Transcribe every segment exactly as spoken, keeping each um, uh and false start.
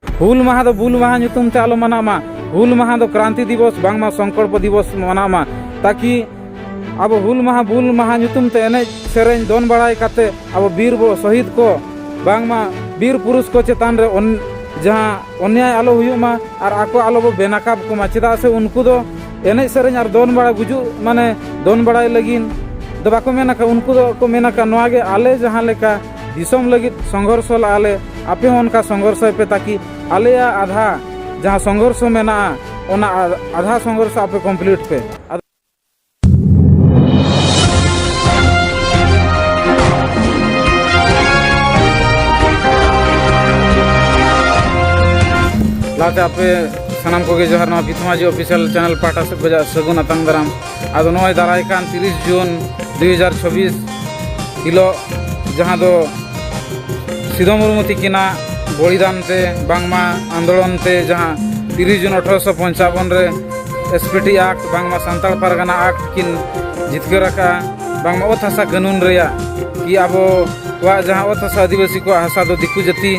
ᱦᱩᱞ ᱢᱟᱦᱟ ᱫᱚ ᱵᱩᱞ ᱢᱟᱦᱟ ᱧᱩᱛᱩᱢ ᱛᱮ ᱟᱞᱚ ᱢᱟᱱᱟᱜ ᱢᱟ᱾ ᱦᱩᱞ ᱢᱟᱦᱟ ᱫᱚ ᱠᱨᱟᱱᱛᱤ ᱫᱤᱵᱚᱥ ᱵᱟᱝᱢᱟ ᱥᱚᱝᱠᱚᱞᱯᱚ ᱫᱤᱵᱚᱥ ᱢᱟᱱᱟᱜ ᱢᱟ, ᱛᱟᱠᱤ ᱟᱵᱚ ᱦᱩᱞ ᱢᱟᱦᱟ ᱵᱩᱞ ᱢᱟᱦᱟ ᱧᱩᱛᱩᱢ ᱛᱮ ᱮᱱᱮᱡ ᱥᱮᱨᱮᱧ ᱫᱚᱱ ᱵᱟᱲᱟᱭ ᱠᱟᱛᱮ ᱟᱵᱚ ᱵᱤᱨ ᱵᱚ ᱥᱚᱦᱤᱫ ᱠᱚ ᱵᱟᱝᱢᱟ ᱵᱤᱨ ᱯᱩᱨᱩᱥ ᱠᱚ ᱪᱮᱛᱟᱱ ᱨᱮ ᱚᱱ-, ᱡᱟᱦᱟᱸ ᱚᱱᱱᱭᱟᱭ ᱟᱞᱚ ᱦᱩᱭᱩᱜ ᱢᱟ ᱟᱨ ᱟᱠᱚ ᱟᱞᱚ ᱵᱚ ᱵᱮᱱᱟᱠᱟᱵ ᱠᱚᱢᱟ, ᱪᱮᱫᱟᱜ ᱥᱮ ᱩᱱᱠᱩ ᱫᱚ ᱮᱱᱮᱡ ᱥᱮᱨᱮᱧ ᱟᱨ ᱫᱚᱱ ᱵᱟᱲᱟ ᱜᱩᱡᱩᱜ ᱢᱟᱱᱮ ᱫᱚᱱ ᱵᱟᱲᱟᱭ ᱞᱟᱹᱜᱤᱫ ᱫᱚ ᱵᱟᱠᱚ ᱢᱮᱱ ᱟᱠᱟᱫ, ᱩᱱᱠᱩ ᱫᱚ ᱠᱚ ᱢᱮᱱ ᱟᱠᱟᱫ ᱱᱚᱣᱟ ᱜᱮ ᱟᱞᱮ ᱡᱟᱦᱟᱸ ᱞᱮᱠᱟ ᱫᱤᱥᱚᱢ ᱞᱟᱹᱜᱤᱫ ᱥᱚᱝᱜᱷᱚᱨᱥᱚ ᱞᱟᱜᱼᱟ ᱞᱮ, ᱟᱯᱮ ᱦᱚᱸ ᱚᱱᱠᱟ ᱥᱚᱝᱜᱷᱚᱨᱥᱚᱭ ᱯᱮ, ᱛᱟᱠᱤ ᱟᱞᱮᱭᱟᱜ ᱟᱫᱷᱟ ᱡᱟᱦᱟᱸ ᱥᱚᱝᱜᱷᱚᱨᱥᱚ ᱢᱮᱱᱟᱜᱼᱟ, ᱚᱱᱟ ᱟ-, ᱟᱫᱷᱟ ᱥᱚᱝᱜᱷᱚᱨᱥᱚ ᱟᱯᱮ ᱠᱚᱢᱯᱞᱤᱴ ᱯᱮ᱾ ᱟᱫᱚ ᱞᱟᱦᱟᱛᱮ ᱟᱯᱮ ᱥᱟᱱᱟᱢ ᱠᱚᱜᱮ ᱡᱚᱦᱟᱨ, ᱱᱚᱣᱟ ᱵᱷᱤᱛᱢᱟᱡᱷᱤ ᱚᱯᱷᱤᱥᱤᱭᱟᱞ ᱪᱮᱱᱮᱞ ᱯᱟᱦᱴᱟ ᱥᱮᱫ ᱠᱷᱚᱱᱟᱜ ᱥᱟᱹᱜᱩᱱ ᱟᱛᱟᱝ ᱫᱟᱨᱟᱢ᱾ ᱟᱫᱚ ᱱᱚᱜᱼᱚᱭ ᱫᱟᱨᱟᱭ ᱠᱟᱱ ᱛᱤᱨᱤᱥ ᱡᱩᱱ ᱫᱩ ᱦᱟᱡᱟᱨ ᱪᱷᱚᱵᱵᱤᱥ ᱦᱤᱞᱳᱜ, ᱡᱟᱦᱟᱸ ᱫᱚ ᱥᱤᱫᱷᱩ ᱢᱩᱨᱢᱩ ᱛᱤᱠᱤᱱᱟᱜ ᱵᱚᱞᱤᱫᱟᱱ ᱛᱮ ᱵᱟᱝᱢᱟ ᱟᱱᱫᱳᱞᱚᱱ ᱛᱮ ᱡᱟᱦᱟᱸ ᱛᱤᱨᱤᱥ ᱡᱩᱱ ᱟᱴᱷᱨᱚᱥᱚ ᱯᱚᱧᱪᱟᱵᱚᱱ ᱨᱮ ᱮᱥ ᱯᱤ ᱴᱤ ᱟᱠᱴ ᱵᱟᱝᱢᱟ ᱥᱟᱱᱛᱟᱲ ᱯᱟᱨᱜᱟᱱᱟ ᱟᱠᱴ ᱠᱤᱱ ᱡᱤᱛᱠᱟᱹᱨ ᱟᱠᱟᱫᱼᱟ, ᱵᱟᱝᱢᱟ ᱚᱛ ᱦᱟᱥᱟ ᱠᱟᱹᱱᱩᱱ ᱨᱮᱭᱟᱜ ᱠᱤ ᱟᱵᱚᱣᱟᱜ ᱡᱟᱦᱟᱸ ᱚᱛ ᱦᱟᱥᱟ ᱟᱹᱫᱤᱵᱟᱹᱥᱤ ᱠᱚᱣᱟᱜ ᱦᱟᱥᱟ ᱫᱚ ᱫᱤᱠᱩ ᱡᱟᱹᱛᱤ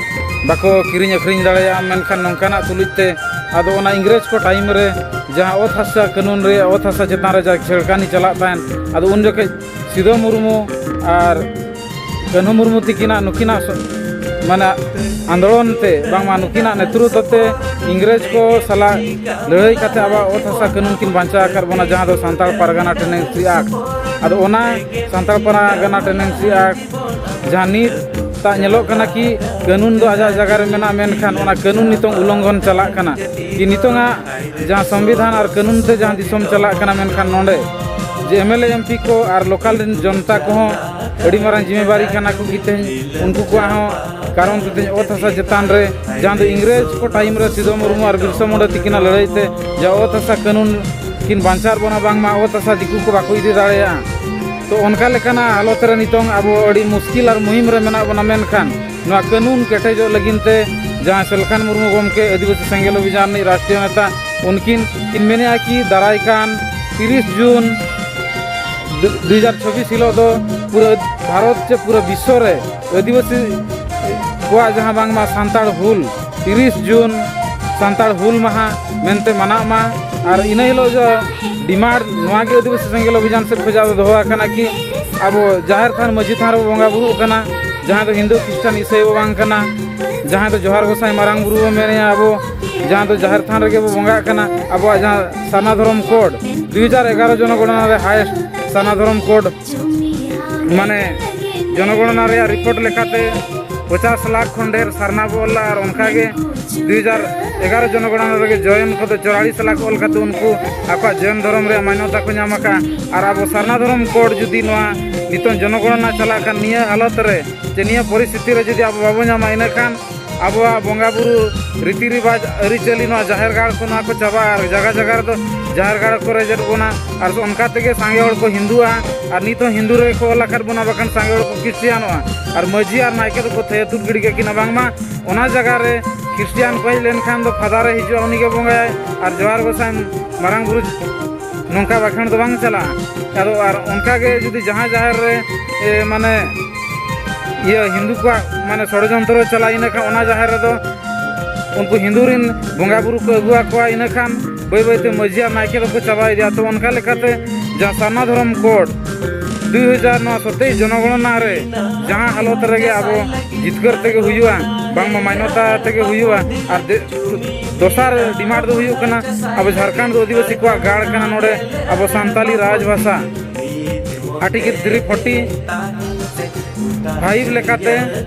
ᱵᱟᱠᱚ ᱠᱤᱨᱤᱧ ᱟᱹᱠᱷᱨᱤᱧ ᱫᱟᱲᱮᱭᱟᱜᱼᱟ, ᱢᱮᱱᱠᱷᱟᱱ ᱱᱚᱝᱠᱟᱱᱟᱜ ᱛᱩᱞᱩᱡ ᱛᱮ ᱟᱫᱚ ᱚᱱᱟ ᱤᱝᱨᱮᱡᱽ ᱠᱚ ᱴᱟᱭᱤᱢ ᱨᱮ ᱡᱟᱦᱟᱸ ᱚᱛ ᱦᱟᱥᱟ ᱠᱟᱹᱱᱩᱱ ᱨᱮᱭᱟᱜ ᱚᱛ ᱦᱟᱥᱟ ᱪᱮᱛᱟᱱ ᱨᱮ ᱡᱟᱦᱟᱸ ᱪᱷᱮᱲᱠᱟᱱᱤ ᱪᱟᱞᱟᱜ ᱛᱟᱦᱮᱸᱫ, ᱟᱫᱚ ᱩᱱ ᱡᱚᱠᱷᱮᱡ ᱥᱤᱫᱷᱩ ᱢᱩᱨᱢᱩ ᱟᱨ ᱠᱟᱹᱱᱦᱩ ᱢᱩᱨᱢᱩ ᱛᱤᱠᱤᱱᱟᱜ ᱱᱩᱠᱤᱱᱟᱜ ᱥᱚ-, ᱢᱟᱱᱮ ᱟᱱᱫᱳᱞᱚᱱ ᱛᱮ ᱵᱟᱝᱢᱟ ᱱᱩᱠᱤᱱᱟᱜ ᱱᱮᱛᱨᱩᱛᱛᱚ ᱛᱮ ᱤᱝᱨᱮᱡᱽ ᱠᱚ ᱥᱟᱞᱟᱜ ᱞᱟᱹᱲᱦᱟᱹᱭ ᱠᱟᱛᱮ ᱟᱵᱚᱣᱟᱜ ᱚᱛ ᱦᱟᱥᱟ ᱠᱟᱹᱱᱩᱱ ᱠᱤᱱ ᱵᱟᱧᱪᱟᱣ ᱟᱠᱟᱫ ᱵᱚᱱᱟ, ᱡᱟᱦᱟᱸ ᱫᱚ ᱥᱟᱱᱛᱟᱲ ᱯᱟᱨᱜᱟᱱᱟ ᱴᱮᱱᱰᱮᱱᱥᱤ ᱟᱠᱴ᱾ ᱟᱫᱚ ᱚᱱᱟ ᱥᱟᱱᱛᱟᱲ ᱯᱟᱨᱜᱟᱱᱟ ᱴᱮᱱᱰᱮᱱᱥᱤ ᱟᱠᱴ ᱡᱟᱦᱟᱸ ᱱᱤᱛ ᱛᱟᱜ ᱧᱮᱞᱚᱜ ᱠᱟᱱᱟ ᱠᱤ ᱠᱟᱹᱱᱩᱱ ᱫᱚ ᱟᱡᱟᱜ ᱡᱟᱭᱜᱟ ᱨᱮ ᱢᱮᱱᱟᱜᱼᱟ, ᱢᱮᱱᱠᱷᱟᱱ ᱚᱱᱟ ᱠᱟᱹᱱᱩᱱ ᱱᱤᱛᱚᱝ ᱩᱞᱚᱝᱜᱷᱚᱱ ᱪᱟᱞᱟᱜ ᱠᱟᱱᱟ᱾ ᱠᱤ ᱱᱤᱛᱚᱝᱟᱜ ᱡᱟᱦᱟᱸ ᱥᱚᱝᱵᱤᱫᱷᱟᱱ ᱟᱨ ᱠᱟᱹᱱᱩᱱ ᱛᱮ ᱡᱟᱦᱟᱸ ᱫᱤᱥᱚᱢ ᱪᱟᱞᱟᱜ ᱠᱟᱱᱟ, ᱢᱮᱱᱠᱷᱟᱱ ᱱᱚᱰᱮ ᱡᱮ M L A, M P ᱠᱚ ᱟᱨ ᱞᱳᱠᱟᱞ ᱨᱮᱱ ᱡᱚᱱᱛᱟ ᱠᱚᱦᱚᱸ ᱟᱹᱰᱤ ᱢᱟᱨᱟᱝ ᱡᱤᱢᱢᱮᱵᱟᱨᱤ ᱠᱟᱱᱟ ᱠᱚ ᱠᱤ ᱛᱮᱦᱮᱧ ᱩᱱᱠᱩ ᱠᱚᱣᱟᱜ ᱦᱚᱸ ᱠᱟᱨᱚᱱ ᱛᱮ ᱛᱮᱦᱮᱧ ᱚᱛ ᱦᱟᱥᱟ ᱪᱮᱛᱟᱱ ᱨᱮ ᱡᱟᱦᱟᱸ ᱫᱚ ᱤᱝᱨᱮᱡᱽ ᱠᱚ ᱴᱟᱭᱤᱢ ᱨᱮ ᱥᱤᱫᱷᱩ ᱢᱩᱨᱢᱩ ᱟᱨ ᱵᱤᱨᱥᱟ ᱢᱩᱱᱰᱟ ᱛᱤᱠᱤᱱᱟᱜ ᱞᱟᱹᱲᱦᱟᱹᱭ ᱛᱮ ᱡᱟ ᱚᱛ ᱦᱟᱥᱟ ᱠᱟᱹᱱᱩᱱ ᱠᱤᱱ ᱵᱟᱧᱪᱟᱣ ᱵᱚᱱᱟ, ᱵᱟᱝᱢᱟ ᱚᱛ ᱦᱟᱥᱟ ᱫᱤᱠᱩ ᱠᱚ ᱵᱟᱠᱚ ᱤᱫᱤ ᱫᱟᱲᱮᱭᱟᱜᱼᱟ᱾ ᱛᱚ ᱚᱱᱠᱟ ᱞᱮᱠᱟᱱᱟᱜ ᱦᱟᱞᱚᱛ ᱨᱮ ᱱᱤᱛᱚᱝ ᱟᱵᱚ ᱟᱹᱰᱤ ᱢᱩᱥᱠᱤᱞ ᱟᱨ ᱢᱩᱦᱤᱢ ᱨᱮ ᱢᱮᱱᱟᱜ ᱵᱚᱱᱟ, ᱢᱮᱱᱠᱷᱟᱱ ᱱᱚᱣᱟ ᱠᱟᱹᱱᱩᱱ ᱠᱮᱴᱮᱡᱚᱜ ᱞᱟᱹᱜᱤᱫ ᱛᱮ ᱡᱟᱦᱟᱸ ᱥᱮᱞᱠᱷᱟᱱ ᱢᱩᱨᱢᱩ ᱜᱚᱢᱠᱮ ᱟᱹᱫᱤᱵᱟᱹᱥᱤ ᱥᱮᱸᱜᱮᱞ ᱚᱵᱷᱤᱡᱟᱱ ᱨᱤᱱᱤᱡ ᱨᱟᱥᱴᱨᱤᱭᱚ ᱱᱮᱛᱟ, ᱩᱱᱠᱤᱱ ᱠᱤᱱ ᱢᱮᱱᱮᱫᱼᱟ ᱠᱤ ᱫᱟᱨᱟᱭ ᱠᱟᱱ ᱛᱤᱨᱤᱥ ᱡᱩᱱ ᱫᱩ ᱦᱟᱡᱟᱨ ᱪᱷᱚᱵᱵᱤᱥ ᱦᱤᱞᱳᱜ ᱫᱚ ᱯᱩᱨᱟᱹ ᱵᱷᱟᱨᱚᱛ ᱪᱮ ᱯᱩᱨᱟᱹ ᱵᱤᱥᱥᱚ ᱨᱮ ᱟᱹᱫᱤᱵᱟᱹᱥᱤ ᱠᱚᱣᱟᱜ ᱡᱟᱦᱟᱸ ᱵᱟᱝᱢᱟ ᱥᱟᱱᱛᱟᱲ ᱦᱩᱞ, ᱛᱤᱨᱤᱥ ᱡᱩᱱ ᱥᱟᱱᱛᱟᱲ ᱦᱩᱞ ᱢᱟᱦᱟ ᱢᱮᱱᱛᱮ ᱢᱟᱱᱟᱜ ᱢᱟ᱾ ᱟᱨ ᱤᱱᱟᱹ ᱦᱤᱞᱳᱜ ᱡᱚ ᱰᱤᱢᱟᱱᱰ ᱱᱚᱣᱟ ᱜᱮ ᱟᱹᱫᱤᱵᱟᱹᱥᱤ ᱥᱮᱸᱜᱮᱞ ᱚᱵᱷᱤᱡᱟᱱ ᱥᱮᱫ ᱠᱷᱚᱱᱟᱜ ᱫᱚ ᱫᱚᱦᱚ ᱟᱠᱟᱱᱟ ᱠᱤ ᱟᱵᱚ ᱡᱟᱦᱮᱨ ᱛᱷᱟᱱ, ᱢᱟᱹᱡᱷᱤ ᱛᱷᱟᱱ ᱨᱮᱵᱚ ᱵᱚᱸᱜᱟ ᱵᱩᱨᱩᱜ ᱠᱟᱱᱟ, ᱡᱟᱦᱟᱸ ᱫᱚ ᱦᱤᱱᱫᱩ, ᱠᱷᱨᱤᱥᱴᱟᱱ, ᱤᱥᱟᱹᱭ ᱵᱚ ᱵᱟᱝ ᱠᱟᱱᱟ, ᱡᱟᱦᱟᱸ ᱫᱚ ᱡᱚᱦᱟᱨ ᱜᱚᱸᱥᱟᱭ ᱢᱟᱨᱟᱝ ᱵᱩᱨᱩ ᱵᱚ ᱢᱮᱱᱮᱭᱟ ᱟᱵᱚ, ᱡᱟᱦᱟᱸ ᱫᱚ ᱡᱟᱦᱮᱨ ᱛᱷᱟᱱ ᱨᱮᱜᱮ ᱵᱚ ᱵᱚᱸᱜᱟᱜ ᱠᱟᱱᱟ, ᱟᱵᱚᱣᱟᱜ ᱡᱟᱦᱟᱸ ᱥᱟᱨᱱᱟ ᱫᱷᱚᱨᱚᱢ ᱠᱳᱰ, ᱫᱩ ᱦᱟᱡᱟᱨ ᱮᱜᱟᱨᱚ ᱡᱚᱱᱚᱜᱚᱬᱱᱟ ᱨᱮ ᱦᱟᱭᱮᱥᱴ ᱥᱟᱨᱱᱟ ᱫᱷᱚᱨᱚᱢ ᱠᱳᱰ, ᱢᱟᱱᱮ ᱡᱚᱱᱚᱜᱚᱬᱱᱟ ᱨᱮᱭᱟᱜ ᱨᱤᱯᱳᱨᱴ ᱞᱮᱠᱟᱛᱮ ᱯᱚᱪᱟᱥ ᱞᱟᱠᱷ ᱠᱷᱚᱱ ᱰᱷᱮᱨ ᱥᱟᱨᱱᱟ ᱵᱚ ᱚᱞ ᱞᱮᱫᱼᱟ᱾ ᱟᱨ ᱚᱱᱠᱟᱜᱮ ᱫᱩ ᱦᱟᱡᱟᱨ ᱮᱜᱟᱨᱚ ᱡᱚᱱᱚᱜᱚᱬᱱᱟ ᱨᱮᱜᱮ ᱡᱚᱭᱮᱱ ᱠᱚᱫᱚ ᱪᱚᱣᱟᱞᱤᱥ ᱞᱟᱠᱷ ᱚᱞ ᱠᱟᱛᱮ ᱩᱱᱠᱩ ᱟᱠᱚᱣᱟᱜ ᱡᱚᱭᱮᱱ ᱫᱷᱚᱨᱚᱢ ᱨᱮᱭᱟᱜ ᱢᱟᱱᱭᱚᱛᱟ ᱠᱚ ᱧᱟᱢ ᱟᱠᱟᱫᱼᱟ᱾ ᱟᱨ ᱟᱵᱚ ᱥᱟᱨᱱᱟ ᱫᱷᱚᱨᱚᱢ ᱠᱳᱰ ᱡᱩᱫᱤ ᱱᱚᱣᱟ ᱱᱤᱛᱚᱝ ᱡᱚᱱᱚᱜᱚᱬᱱᱟ ᱪᱟᱞᱟᱜ ᱠᱟᱱ ᱱᱤᱭᱟᱹ ᱦᱟᱞᱚᱛ ᱨᱮ, ᱪᱮ ᱱᱤᱭᱟᱹ ᱯᱚᱨᱤᱥᱛᱷᱤᱛᱤ ᱨᱮ ᱡᱩᱫᱤ ᱟᱵᱚ ᱵᱟᱵᱚ ᱧᱟᱢᱟ, ᱤᱱᱟᱹᱠᱷᱟᱱ ᱟᱵᱚᱣᱟᱜ ᱵᱚᱸᱜᱟ ᱵᱩᱨᱩ ᱨᱤᱛᱤ ᱨᱮᱣᱟᱡᱽ ᱟᱹᱨᱤᱪᱟᱹᱞᱤ, ᱱᱚᱣᱟ ᱡᱟᱦᱮᱨ ᱜᱟᱲ ᱠᱚ, ᱱᱚᱣᱟ ᱠᱚ ᱪᱟᱵᱟᱜᱼᱟ᱾ ᱟᱨ ᱡᱟᱭᱜᱟ ᱡᱟᱭᱜᱟ ᱨᱮᱫᱚ ᱡᱟᱦᱮᱨ ᱜᱟᱲ ᱠᱚ ᱨᱮᱡ ᱮᱫ ᱵᱚᱱᱟ᱾ ᱟᱨ ᱚᱱᱠᱟ ᱛᱮᱜᱮ ᱥᱟᱸᱜᱮ ᱦᱚᱲ ᱠᱚ ᱦᱤᱱᱫᱩᱜᱼᱟ᱾ ᱟᱨ ᱱᱤᱛ ᱦᱚᱸ ᱦᱤᱱᱫᱩ ᱨᱮᱜᱮ ᱠᱚ ᱚᱞ ᱟᱠᱟᱫ ᱵᱚᱱᱟ, ᱵᱟᱠᱷᱟᱱ ᱥᱟᱸᱜᱮ ᱦᱚᱲ ᱠᱚ ᱠᱷᱨᱤᱥᱴᱤᱭᱟᱱᱚᱜᱼᱟ᱾ ᱟᱨ ᱢᱟᱹᱡᱷᱤ ᱟᱨ ᱱᱟᱭᱠᱮ ᱫᱚᱠᱚ ᱛᱷᱟᱹᱭᱟᱹ ᱛᱩᱫ ᱜᱤᱰᱤ ᱠᱟᱹᱠᱤᱱᱟ, ᱵᱟᱝᱢᱟ ᱚᱱᱟ ᱡᱟᱭᱜᱟ ᱨᱮ ᱠᱷᱨᱤᱥᱴᱤᱭᱟᱱ ᱠᱚ ᱦᱮᱡ ᱞᱮᱱᱠᱷᱟᱱ ᱫᱚ ᱯᱷᱟᱫᱟᱨᱮ ᱦᱤᱡᱩᱜᱼᱟ, ᱩᱱᱤ ᱜᱮ ᱵᱚᱸᱜᱟᱭᱟᱭ, ᱟᱨ ᱡᱚᱦᱟᱨ ᱜᱚᱸᱥᱟᱭ ᱢᱟᱨᱟᱝ ᱵᱩᱨᱩ ᱱᱚᱝᱠᱟ ᱵᱟᱠᱷᱮᱬ ᱫᱚ ᱵᱟᱝ ᱪᱟᱞᱟᱜᱼᱟ᱾ ᱟᱫᱚ ᱟᱨ ᱚᱱᱠᱟ ᱜᱮ ᱡᱩᱫᱤ ᱡᱟᱦᱟᱸ ᱡᱟᱦᱮᱨ ᱨᱮ, ᱮ, ᱢᱟᱱᱮ ᱤᱭᱟᱹ ᱦᱤᱱᱫᱩ ᱠᱚᱣᱟᱜ ᱢᱟᱱᱮ ᱥᱚᱲᱚᱡᱚᱱᱛᱨᱚ ᱪᱟᱞᱟᱜᱼᱟ, ᱤᱱᱟᱹᱠᱷᱟᱱ ᱚᱱᱟ ᱡᱟᱦᱮᱨ ᱨᱮᱫᱚ ᱩᱱᱠᱩ ᱦᱤᱱᱫᱩ ᱨᱤᱱ ᱵᱚᱸᱜᱟ ᱵᱩᱨᱩ ᱠᱚ ᱟᱹᱜᱩ ᱟᱠᱚᱣᱟ, ᱤᱱᱟᱹᱠᱷᱟᱱ ᱵᱟᱹᱭ ᱵᱟᱹᱭᱛᱮ ᱢᱟᱹᱡᱷᱤ ᱟᱨ ᱱᱟᱭᱠᱮ ᱫᱚᱠᱚ ᱪᱟᱵᱟ ᱤᱫᱤᱜᱼᱟ᱾ ᱛᱚ ᱚᱱᱠᱟ ᱞᱮᱠᱟᱛᱮ ᱡᱟᱦᱟᱸ ᱥᱟᱨᱱᱟ ᱫᱷᱚᱨᱚᱢ ᱠᱳᱰ ᱫᱩᱭ ᱦᱟᱡᱟᱨ ᱱᱚᱣᱟ ᱥᱚᱛᱮᱭᱤᱥ ᱡᱚᱱᱚᱜᱚᱬᱱᱟ ᱨᱮ ᱡᱟᱦᱟᱸ ᱦᱟᱞᱚᱛ ᱨᱮᱜᱮ ᱟᱵᱚ ᱡᱤᱛᱠᱟᱹᱨ ᱛᱮᱜᱮ ᱦᱩᱭᱩᱜᱼᱟ, ᱵᱟᱝᱢᱟ ᱢᱟᱱᱭᱚᱛᱟ ᱛᱮᱜᱮ ᱦᱩᱭᱩᱜᱼᱟ᱾ ᱟᱨ ᱫᱮ-, ᱫᱚᱥᱟᱨ ᱰᱤᱢᱟᱱᱰ ᱫᱚ ᱦᱩᱭᱩᱜ ᱠᱟᱱᱟ, ᱟᱵᱚ ᱡᱷᱟᱲᱠᱷᱚᱸᱰ ᱫᱚ ᱟᱹᱫᱤᱵᱟᱹᱥᱤ ᱠᱚᱣᱟᱜ ᱜᱟᱲ ᱠᱟᱱᱟ, ᱱᱚᱰᱮ ᱟᱵᱚ ᱥᱟᱱᱛᱟᱞᱤ ᱨᱟᱡᱽ ᱵᱷᱟᱥᱟ ᱟᱨᱴᱤᱠᱮᱞ ᱛᱷᱨᱤ ᱯᱷᱳᱨᱴᱤ ᱯᱷᱟᱭᱤᱵᱷ ᱞᱮᱠᱟᱛᱮ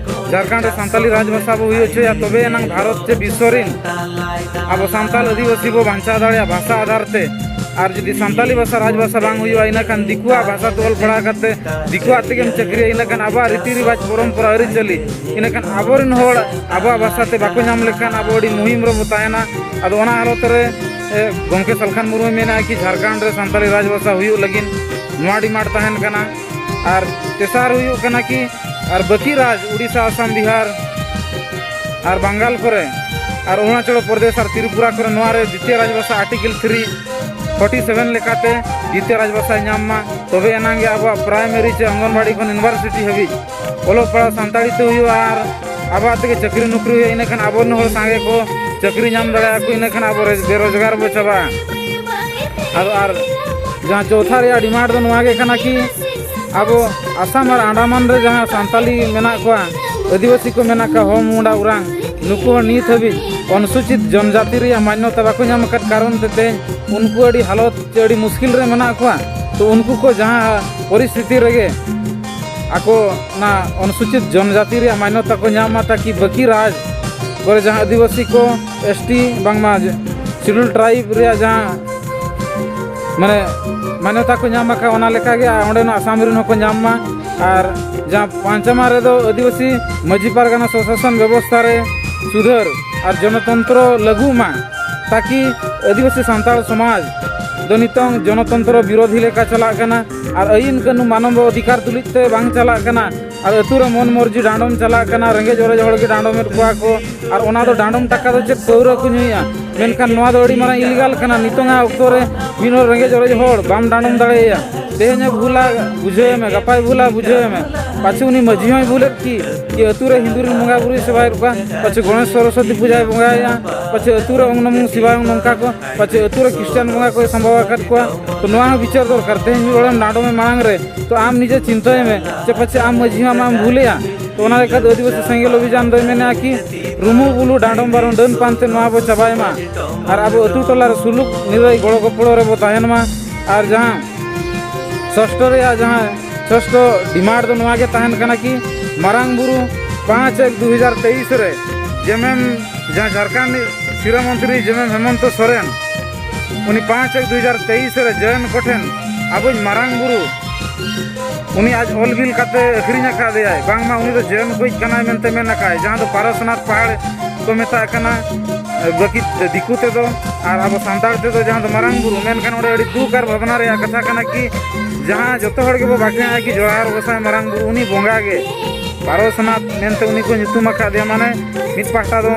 ᱡᱷᱟᱲᱠᱷᱚᱸᱰ ᱨᱮ ᱥᱟᱱᱛᱟᱞᱤ ᱨᱟᱡᱽ ᱵᱷᱟᱥᱟ ᱵᱚ ᱦᱩᱭ ᱦᱚᱪᱚᱭᱟ, ᱛᱚᱵᱮ ᱮᱱᱟᱝ ᱵᱷᱟᱨᱚᱛ ᱪᱮ ᱵᱤᱥᱥᱚ ᱨᱤᱱ ᱟᱵᱚ ᱥᱟᱱᱛᱟᱞ ᱟᱹᱫᱤᱵᱟᱹᱥᱤ ᱵᱚ ᱵᱟᱧᱪᱟᱣ ᱫᱟᱲᱮᱭᱟᱜᱼᱟ ᱵᱷᱟᱥᱟ ᱟᱫᱷᱟᱨ ᱛᱮ᱾ ᱟᱨ ᱡᱩᱫᱤ ᱥᱟᱱᱛᱟᱞᱤ ᱵᱷᱟᱥᱟ ᱨᱟᱡᱽ ᱵᱷᱟᱥᱟ ᱵᱟᱝ ᱦᱩᱭᱩᱜᱼᱟ, ᱤᱱᱟᱹᱠᱷᱟᱱ ᱫᱤᱠᱩᱣᱟᱜ ᱵᱷᱟᱥᱟ ᱛᱮ ᱚᱞ ᱯᱟᱲᱦᱟᱣ ᱠᱟᱛᱮ ᱫᱤᱠᱩᱣᱟᱜ ᱛᱮᱜᱮᱢ ᱪᱟᱹᱠᱨᱤᱭᱟ, ᱤᱱᱟᱹᱠᱷᱟᱱ ᱟᱵᱚᱣᱟᱜ ᱨᱤᱛᱤ ᱨᱮᱣᱟᱡᱽ, ᱯᱚᱨᱚᱢᱯᱚᱨᱟ, ᱟᱹᱨᱤᱪᱟᱹᱞᱤ, ᱤᱱᱟᱹᱠᱷᱟᱱ ᱟᱵᱚᱨᱮᱱ ᱦᱚᱲ ᱟᱵᱚᱣᱟᱜ ᱵᱷᱟᱥᱟ ᱛᱮ ᱵᱟᱠᱚ ᱧᱟᱢ ᱞᱮᱠᱷᱟᱱ ᱟᱵᱚ ᱟᱹᱰᱤ ᱢᱩᱦᱤᱢ ᱨᱮᱵᱚ ᱛᱟᱦᱮᱱᱟ᱾ ᱟᱫᱚ ᱚᱱᱟ ᱦᱟᱞᱚᱛ ᱨᱮ, ᱮ, ᱜᱚᱢᱠᱮ ᱥᱟᱞᱠᱷᱟᱱ ᱢᱩᱨᱢᱩᱭ ᱢᱮᱱᱟ ᱠᱤ ᱡᱷᱟᱲᱠᱷᱚᱸᱰ ᱨᱮ ᱥᱟᱱᱛᱟᱲᱤ ᱨᱟᱡᱽ ᱵᱷᱟᱥᱟ ᱦᱩᱭᱩᱜ ᱞᱟᱹᱜᱤᱫ ᱱᱚᱣᱟ ᱰᱤᱢᱟᱱᱰ ᱛᱟᱦᱮᱱ ᱠᱟᱱᱟ᱾ ᱟᱨ ᱛᱮᱥᱟᱨ ᱦᱩᱭᱩᱜ ᱠᱟᱱᱟ ᱠᱤ ᱟᱨ ᱵᱟᱹᱠᱤ ᱨᱟᱡᱽ ᱩᱰᱤᱥᱟ, ᱟᱥᱟᱢ, ᱵᱤᱦᱟᱨ ᱟᱨ ᱵᱟᱝᱜᱟᱞ ᱠᱚᱨᱮ ᱟᱨ ᱚᱨᱩᱱᱟᱪᱚᱞ ᱯᱨᱚᱫᱮᱥ ᱟᱨ ᱛᱨᱤᱯᱩᱨᱟ ᱠᱚᱨᱮ ᱱᱚᱣᱟ ᱨᱮ ᱫᱤᱛᱤᱭᱚ ᱨᱟᱡᱽ ᱵᱷᱟᱥᱟ ᱟᱨᱴᱤᱠᱮᱞ ᱛᱷᱨᱤ ᱯᱷᱳᱨᱴᱤ ᱥᱮᱵᱷᱮᱱ ᱞᱮᱠᱟᱛᱮ ᱫᱤᱛᱤᱭᱚ ᱨᱟᱡᱽ ᱵᱷᱟᱥᱟᱭ ᱧᱟᱢ ᱢᱟ, ᱛᱚᱵᱮ ᱮᱱᱟᱝ ᱜᱮ ᱟᱵᱚᱣᱟᱜ ᱯᱨᱟᱭᱢᱟᱨᱤ ᱪᱮ ᱚᱝᱜᱚᱱᱵᱟᱲᱤ ᱠᱷᱚᱱ ᱤᱭᱩᱱᱤᱵᱷᱟᱨᱥᱤᱴᱤ ᱦᱟᱹᱵᱤᱡ ᱚᱞᱚᱜ ᱯᱟᱲᱦᱟᱣ ᱥᱟᱱᱛᱟᱲᱤ ᱛᱮ ᱦᱩᱭᱩᱜᱼᱟ᱾ ᱟᱨ ᱟᱵᱚᱣᱟᱜ ᱛᱮᱜᱮ ᱪᱟᱹᱠᱨᱤ ᱱᱚᱠᱨᱤ ᱦᱩᱭᱩᱜᱼᱟ, ᱤᱱᱟᱹᱠᱷᱟᱱ ᱟᱵᱚᱨᱮᱱ ᱦᱚᱲ ᱥᱟᱸᱜᱮ ᱠᱚ ᱪᱟᱹᱠᱨᱤ ᱧᱟᱢ ᱫᱟᱲᱮᱭᱟᱜᱼᱟ ᱠᱚ, ᱤᱱᱟᱹᱠᱷᱟᱱ ᱟᱵᱚ ᱨᱮ-, ᱵᱮᱨᱳᱡᱽᱜᱟᱨ ᱵᱚ ᱪᱟᱵᱟᱜᱼᱟ᱾ ᱟᱫᱚ ᱟᱨ ᱡᱟᱦᱟᱸ ᱪᱳᱛᱷᱟ ᱨᱮᱭᱟᱜ demand ᱫᱚ ᱱᱚᱣᱟ ᱜᱮ ᱠᱟᱱᱟ ᱠᱤ ᱟᱵᱚ ᱟᱥᱟᱢ ᱟᱨ ᱟᱱᱰᱟᱢᱟᱱ ᱨᱮ ᱡᱟᱦᱟᱸ ᱥᱟᱱᱛᱟᱞᱤ ᱢᱮᱱᱟᱜ ᱠᱚᱣᱟ, ᱟᱹᱫᱤᱵᱟᱹᱥᱤ ᱠᱚ ᱢᱮᱱᱟᱜ ᱠᱚᱣᱟ, ᱦᱚᱲ ᱢᱩᱱᱰᱟ ᱳᱨᱟᱝ, ᱱᱩᱠᱩ ᱦᱚᱸ ᱱᱤᱛ ᱦᱟᱹᱵᱤᱡ ᱚᱱᱩᱥᱩᱪᱤᱛ ᱡᱚᱱᱡᱟᱛᱤ ᱨᱮᱭᱟᱜ ᱢᱟᱱᱭᱚᱛᱟ ᱵᱟᱠᱚ ᱧᱟᱢ ᱟᱠᱟᱫ ᱠᱟᱨᱚᱱ ᱛᱮ ᱛᱮᱦᱮᱧ ᱩᱱᱠᱩ ᱟᱹᱰᱤ ᱦᱟᱞᱚᱛ ᱪᱮ ᱟᱹᱰᱤ ᱢᱩᱥᱠᱤᱞ ᱨᱮ ᱢᱮᱱᱟᱜ ᱠᱚᱣᱟ᱾ ᱛᱚ ᱩᱱᱠᱩ ᱠᱚ ᱡᱟᱦᱟᱸ ᱯᱚᱨᱤᱥᱛᱷᱤᱛᱤ ᱨᱮᱜᱮ ᱟᱠᱚ ᱚᱱᱟ ᱚᱱᱩᱥᱩᱪᱤᱛ ᱡᱚᱱᱡᱟᱛᱤ ᱨᱮᱭᱟᱜ ᱢᱟᱱᱭᱚᱛᱟ ᱠᱚ ᱧᱟᱢ ᱢᱟ, ᱛᱟᱠᱤ ᱵᱟᱹᱠᱤ ᱨᱟᱡᱽ ᱠᱚᱨᱮ ᱡᱟᱦᱟᱸ ᱟᱹᱫᱤᱵᱟᱹᱥᱤ ᱠᱚ, S T ᱵᱟᱝᱢᱟ Scheduled Tribe ᱨᱮᱭᱟᱜ ᱡᱟᱦᱟᱸ ᱢᱟᱱᱮ ᱢᱟᱱᱭᱚᱛᱟ ᱠᱚ ᱧᱟᱢ ᱟᱠᱟᱫ, ᱚᱱᱟ ᱞᱮᱠᱟᱜᱮ ᱟᱨ ᱚᱸᱰᱮᱱᱟᱜ ᱟᱥᱟᱢ ᱨᱮᱱ ᱦᱚᱸᱠᱚ ᱧᱟᱢ ᱢᱟ᱾ ᱟᱨ ᱡᱟᱦᱟᱸ ᱯᱟᱸᱪᱟᱢᱟ ᱨᱮᱫᱚ ᱟᱹᱫᱤᱵᱟᱹᱥᱤ ᱢᱟᱹᱡᱷᱤ ᱯᱟᱨᱜᱟᱱᱟ ᱥᱚᱥᱟᱥᱚᱱ ᱵᱮᱵᱚᱥᱛᱷᱟ ᱨᱮ ᱥᱩᱫᱷᱟᱹᱨ ᱟᱨ ᱡᱚᱱᱚᱛᱚᱱᱛᱨᱚ ᱞᱟᱹᱜᱩᱜ ᱢᱟ, ᱛᱟᱠᱤ ᱟᱹᱫᱤᱵᱟᱹᱥᱤ ᱥᱟᱱᱛᱟᱲ ᱥᱚᱢᱟᱡᱽ ᱫᱚ ᱱᱤᱛᱚᱝ ᱡᱚᱱᱚᱛᱚᱱᱛᱨᱚ ᱵᱤᱨᱳᱫᱷᱤ ᱞᱮᱠᱟ ᱪᱟᱞᱟᱜ ᱠᱟᱱᱟ ᱟᱨ ᱟᱹᱭᱤᱱ ᱠᱟᱹᱱᱩᱱ ᱢᱟᱱᱚᱵ ᱚᱫᱷᱤᱠᱟᱨ ᱛᱩᱞᱩᱡ ᱛᱮ ᱵᱟᱝ ᱪᱟᱞᱟᱜ ᱠᱟᱱᱟ᱾ ᱟᱨ ᱟᱹᱛᱩ ᱨᱮ ᱢᱚᱱ ᱢᱚᱨᱡᱤ ᱰᱟᱸᱰᱚᱢ ᱪᱟᱞᱟᱜ ᱠᱟᱱᱟ, ᱨᱮᱸᱜᱮᱡ ᱚᱨᱮᱡ ᱦᱚᱲ ᱜᱮ ᱰᱟᱸᱰᱚᱢᱮᱫ ᱠᱚᱣᱟ ᱠᱚ᱾ ᱟᱨ ᱚᱱᱟ ᱫᱚ ᱰᱟᱸᱰᱚᱢ ᱴᱟᱠᱟ ᱫᱚ ᱪᱮᱫ ᱯᱟᱹᱣᱨᱟᱹ ᱠᱚ ᱧᱩᱭᱟ? ᱢᱮᱱᱠᱷᱟᱱ ᱱᱚᱣᱟ ᱫᱚ ᱟᱹᱰᱤ ᱢᱟᱨᱟᱝ illegal ᱠᱟᱱᱟ᱾ ᱱᱤᱛᱚᱝᱟᱜ ᱚᱠᱛᱚ ᱨᱮ ᱢᱤᱫ ᱦᱚᱲ ᱨᱮᱸᱜᱮᱡ ᱚᱨᱮᱡ ᱦᱚᱲ ᱵᱟᱢ ᱰᱟᱸᱰᱚᱢ ᱫᱟᱲᱮᱭᱟᱭᱟ᱾ ᱛᱮᱦᱮᱧᱮ ᱵᱷᱩᱞᱟ, ᱵᱩᱡᱷᱟᱹᱣ ᱢᱮ, ᱜᱟᱯᱟᱭ ᱵᱷᱩᱞᱟ, ᱵᱩᱡᱷᱟᱹᱣ ᱢᱮ᱾ ᱯᱟᱪᱷᱮ ᱩᱱᱤ ᱢᱟᱹᱡᱷᱤ ᱦᱚᱸᱭ ᱵᱷᱩᱞᱮᱫ ᱠᱤ, ᱠᱤ ᱟᱹᱛᱩ ᱨᱮ ᱦᱤᱱᱫᱩ ᱨᱮᱱ ᱵᱚᱸᱜᱟ ᱵᱩᱨᱩᱭ ᱥᱮᱵᱟᱭᱮᱫ ᱠᱚᱣᱟ, ᱯᱟᱪᱷᱮ ᱜᱚᱬᱮᱥ ᱥᱚᱨᱚᱥᱚᱛᱤ ᱯᱩᱡᱟᱭ ᱵᱚᱸᱜᱟᱭᱟ, ᱯᱟᱪᱷᱮ ᱟᱹᱛᱩ ᱨᱮ ᱚᱝ ᱱᱚᱢᱚ ᱥᱤᱵᱟᱭ ᱱᱚᱝᱠᱟ ᱠᱚ, ᱯᱟᱪᱷᱮ ᱟᱹᱛᱩ ᱨᱮ ᱠᱷᱨᱤᱥᱴᱟᱱ ᱵᱚᱸᱜᱟ ᱠᱚᱭ ᱥᱟᱢᱵᱟᱣ ᱟᱠᱟᱫ ᱠᱚᱣᱟ᱾ ᱛᱚ ᱱᱚᱣᱟ ᱦᱚᱸ ᱵᱤᱪᱟᱹᱨ ᱫᱚᱨᱠᱟᱨ᱾ ᱛᱮᱦᱮᱧ ᱢᱤᱫ ᱦᱚᱲᱮᱢ ᱰᱟᱸᱰᱚᱢᱮ ᱢᱟᱲᱟᱝ ᱨᱮ, ᱛᱚ ᱟᱢ ᱱᱤᱡᱮ ᱪᱤᱱᱛᱟᱹᱭ ᱢᱮ, ᱪᱮ ᱯᱟᱪᱷᱮ ᱟᱢ ᱢᱟᱹᱡᱷᱤ ᱦᱚᱸ ᱟᱢᱟᱜ ᱮᱢ ᱵᱷᱩᱞᱮᱭᱟ᱾ ᱛᱚ ᱚᱱᱟ ᱞᱮᱠᱟᱛᱮ ᱟᱹᱫᱤᱵᱟᱹᱥᱤ ᱥᱮᱸᱜᱮᱞ ᱚᱵᱷᱤᱡᱟᱱ ᱫᱚᱭ ᱢᱮᱱᱮᱜᱼᱟ ᱠᱤ ᱨᱩᱢᱩ ᱵᱩᱞᱩ ᱰᱟᱸᱰᱚᱢ ᱵᱟᱨᱚᱱ ᱰᱟᱹᱱ ᱯᱟᱱᱛᱮ ᱱᱚᱣᱟ ᱵᱚ ᱪᱟᱵᱟᱭ ᱢᱟ᱾ ᱟᱨ ᱟᱵᱚ ᱟᱹᱛᱩ ᱴᱚᱞᱟ ᱨᱮ ᱥᱩᱞᱩᱠ ᱱᱤᱨᱟᱹᱭ ᱜᱚᱲᱚ ᱜᱚᱯᱚᱲᱚ ᱨᱮᱵᱚ ᱛᱟᱦᱮᱱ ᱢᱟ᱾ ᱟᱨ ᱡᱟᱦᱟᱸ ᱥᱚᱥᱴᱚ ᱨᱮᱭᱟᱜ ᱡᱟᱦᱟᱸ ᱥᱚᱥᱴᱚ demand ᱫᱚ ᱱᱚᱣᱟ ᱜᱮ ᱛᱟᱦᱮᱱ ᱠᱟᱱᱟ ᱠᱤ ᱢᱟᱨᱟᱝ ᱵᱩᱨᱩ ᱯᱟᱸᱪ ᱮᱠ ᱫᱩ ᱦᱟᱡᱟᱨ ᱛᱮᱭᱤᱥ ᱨᱮ ᱡᱮᱢᱮᱢ ᱡᱟᱦᱟᱸ ᱡᱷᱟᱲᱠᱷᱚᱸᱰ ᱨᱤᱱᱤᱡ ᱥᱤᱨᱟᱹ ᱢᱚᱱᱛᱨᱤ ᱡᱮᱢᱮᱢ ᱦᱮᱢᱚᱱᱛᱚ ᱥᱚᱨᱮᱱ ᱩᱱᱤ ᱯᱟᱸᱪ ᱮᱠ ᱫᱩ ᱦᱟᱡᱟᱨ ᱛᱮᱭᱤᱥ ᱨᱮ ᱡᱚᱭᱚᱱ ᱠᱚᱴᱷᱮᱱ ᱟᱵᱚᱭᱤᱡ ᱢᱟᱨᱟᱝ ᱵᱩᱨᱩ ᱩᱱᱤ ᱟᱡ ᱚᱞ ᱵᱤᱞ ᱠᱟᱛᱮ ᱟᱹᱠᱷᱨᱤᱧ ᱟᱠᱟᱫᱮᱭᱟᱭ, ᱵᱟᱝᱢᱟ ᱩᱱᱤ ᱫᱚ ᱡᱚᱭᱚᱱ ᱠᱚᱭᱤᱡ ᱠᱟᱱᱟᱭ ᱢᱮᱱᱛᱮ ᱢᱮᱱ ᱟᱠᱟᱫᱟᱭ, ᱡᱟᱦᱟᱸ ᱫᱚ ᱯᱟᱨᱟᱥᱱᱟᱛᱷ ᱯᱟᱦᱟᱲ ᱠᱚ ᱢᱮᱛᱟᱜ ᱠᱟᱱᱟ, ᱵᱟᱹᱠᱤ ᱫᱤᱠᱩ ᱛᱮᱫᱚ, ᱟᱨ ᱟᱵᱚ ᱥᱟᱱᱛᱟᱲ ᱛᱮᱫᱚ ᱡᱟᱦᱟᱸ ᱫᱚ ᱢᱟᱨᱟᱝ ᱵᱩᱨᱩ᱾ ᱢᱮᱱᱠᱷᱟᱱ ᱚᱸᱰᱮ ᱟᱹᱰᱤ ᱫᱩᱠ ᱟᱨ ᱵᱷᱟᱵᱽᱱᱟ ᱨᱮᱭᱟᱜ ᱠᱟᱛᱷᱟ ᱠᱟᱱᱟ ᱠᱤ ᱡᱟᱦᱟᱸ ᱡᱚᱛᱚ ᱦᱚᱲ ᱜᱮᱵᱚ ᱵᱟᱠᱷᱮᱬᱟ ᱠᱤ ᱡᱚᱦᱟᱨ ᱜᱚᱸᱥᱟᱭ ᱢᱟᱨᱟᱝ ᱵᱩᱨᱩ, ᱩᱱᱤ ᱵᱚᱸᱜᱟ ᱜᱮ ᱯᱟᱨᱚᱥᱱᱟᱛᱷ ᱢᱮᱱᱛᱮ ᱩᱱᱤ ᱠᱚ ᱧᱩᱛᱩᱢ ᱟᱠᱟᱫᱮᱭᱟ᱾ ᱢᱟᱱᱮ ᱢᱤᱫ ᱯᱟᱦᱴᱟ ᱫᱚ,